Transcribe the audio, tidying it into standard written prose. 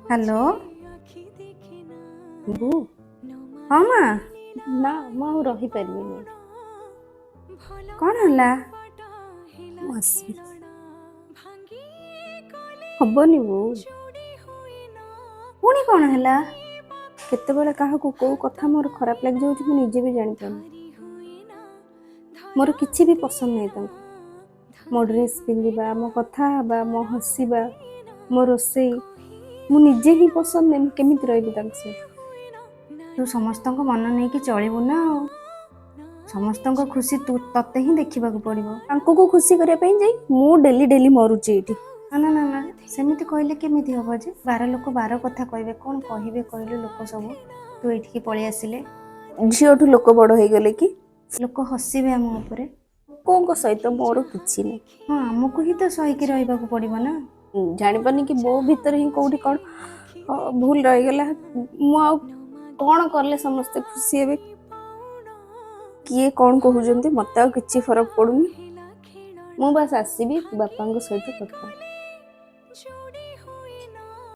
Hello. ବୋଉ। ହଁ ମା। ନା, ମୁଁ ଆଉ ରହିପାରିବିନି ଏଠି। କ'ଣ ହେଲା? ମୁଁ ଆସିବି। ହବନି ବୋଉ। ପୁଣି କ'ଣ ହେଲା? କେତେବେଳେ କାହାକୁ କୋଉ କଥା ମୋର ଖରାପ ଲାଗିଯାଉଛି, ମୁଁ ନିଜେ ବି ଜାଣିପାରୁନି। ମୋର କିଛି ବି ପସନ୍ଦ ନାହିଁ ତାଙ୍କୁ। ମୋ ଡ୍ରେସ୍ ପିନ୍ଧିବା, ମୋ କଥା ହେବା, ମୋ ହସିବା, ମୋ ରୋଷେଇ, ମୁଁ ନିଜେ ହିଁ ପସନ୍ଦ ନାହିଁ। ମୁଁ କେମିତି ରହିବି ତାଙ୍କ ସହିତ? ତୁ ସମସ୍ତଙ୍କ ମନ ନେଇକି ଚଳିବୁ ନା ଆଉ ସମସ୍ତଙ୍କ ଖୁସି ତୁ ତତେ ହିଁ ଦେଖିବାକୁ ପଡ଼ିବ। ତାଙ୍କୁ ଖୁସି କରିବା ପାଇଁ ଯାଇ ମୁଁ ଡେଲି ଡେଲି ମରୁଛି ଏଇଠି। ନା ନା ନା ନା, ସେମିତି କହିଲେ କେମିତି ହବ ଯେ? 12 ଲୋକ 12 କଥା କହିବେ। କ'ଣ କହିବେ କହିଲୁ ଲୋକ ସବୁ, ତୁ ଏଇଠିକି ପଳେଇ ଆସିଲେ? ଝିଅଠୁ ଲୋକ ବଡ଼ ହେଇଗଲେ କି? ଲୋକ ହସିବେ ଆମ ଉପରେ। ଲୋକଙ୍କ ସହିତ ମୋର କିଛି ନାହିଁ। ହଁ, ଆମକୁ ହିଁ ତ ସହିକି ରହିବାକୁ ପଡ଼ିବ ନା। ଜାଣିପାରୁନି କି ମୋ ଭିତରେ ହିଁ କୋଉଠି କ'ଣ ଭୁଲ ରହିଗଲା। ମୁଁ ଆଉ କ'ଣ କଲେ ସମସ୍ତେ ଖୁସି ହେବେ? କିଏ କ'ଣ କହୁଛନ୍ତି, ମୋତେ ଆଉ କିଛି ଫରକ ପଡ଼ୁନି। ମୁଁ ବାସ୍ ଆସିବି, ବାପାଙ୍କ ସହିତ କଥା ହେବି।